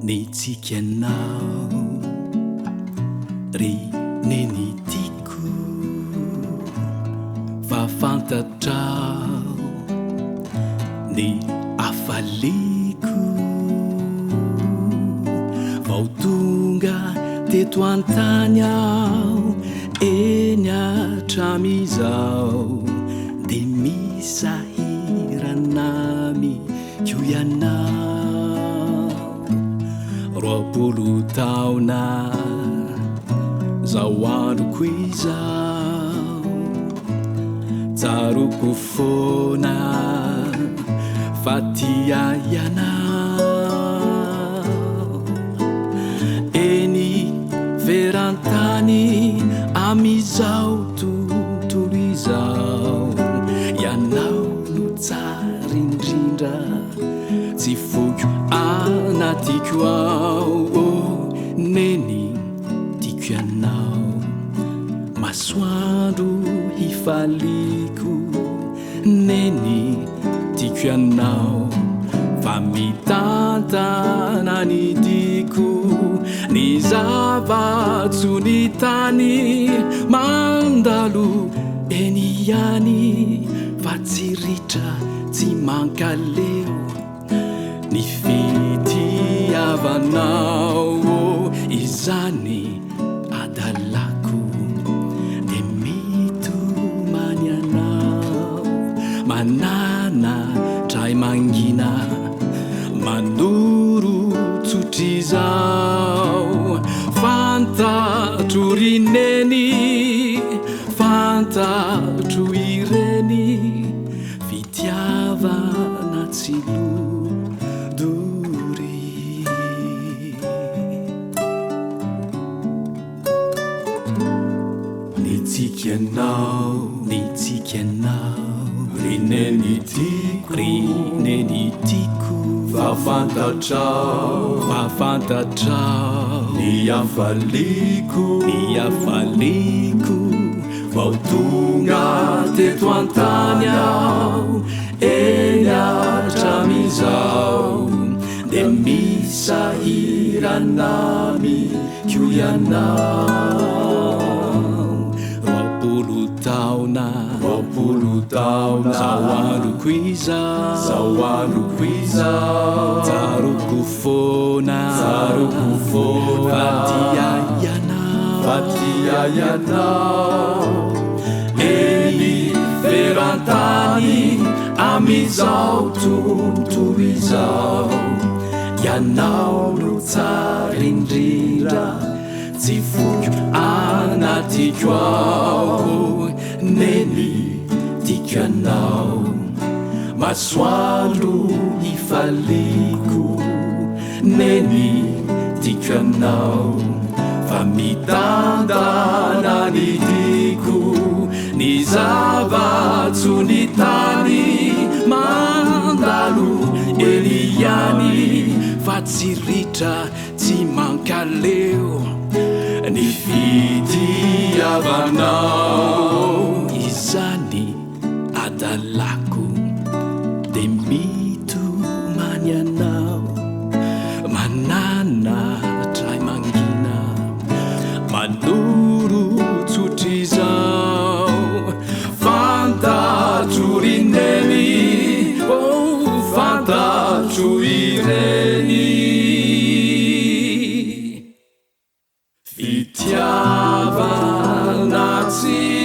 Nitsiky anao ry Neny tiako fa fantatrao ny hafaliako vao tonga teto an-tany aho eny hatramin'izao dia misahirana amiko ianao 20 taona zao androko izao Tsaroako foana fa tia ianao Eny veran-tany amin'izao tontolo izao Ianao no tsara indrindra tsy foiko anatiko ao Oh Neny tiako ianao Masoandro hifaliako Neny tiako ianao Fa mitantana ny tiako Ny zava-tsoa ny tany mandalo eny ihany Fa tsy ritra tsy mankaleo Ny fitiavanao izany adalako Dia mitomany anao Manana dray mangina Manoro tsotr'izao Fantatro ry Neny Fantatro ireny Fitiavana tsy lo doria. Nitsiky ianao, nitsiky ianao, ry Neny tiako, ry Neny tiako, fa fantatrao, fa fantatrao, ny hafaliako, ny hafaliako. Vao tonga teto an-tany aho, eny hatramin'izao, dia misahirana amiko ianao. 20 taona, 20 taona, zao androko izao, zao androko izao, tsaroako foana, tsaroako foana, fa tia ianao, fa tia ianao. Eny veran-tany amin'izao tontolo izao, ianao no tsara indrindra, tsy foiko anatiko ao, Neny tiako ianao, masoandro hifaliako, Neny tiako ianao, fa mitantana ny tiako, ny zava-tsoa ny tany mandalo eny ihany, fa tsy ritra tsy mankaleo ny fitiavanao izany adalako dia mitomany anao mananatra ahy mangina manoro tsotr'izao fantatro ry Neny oh fantatro ireny Fitiavana tsy.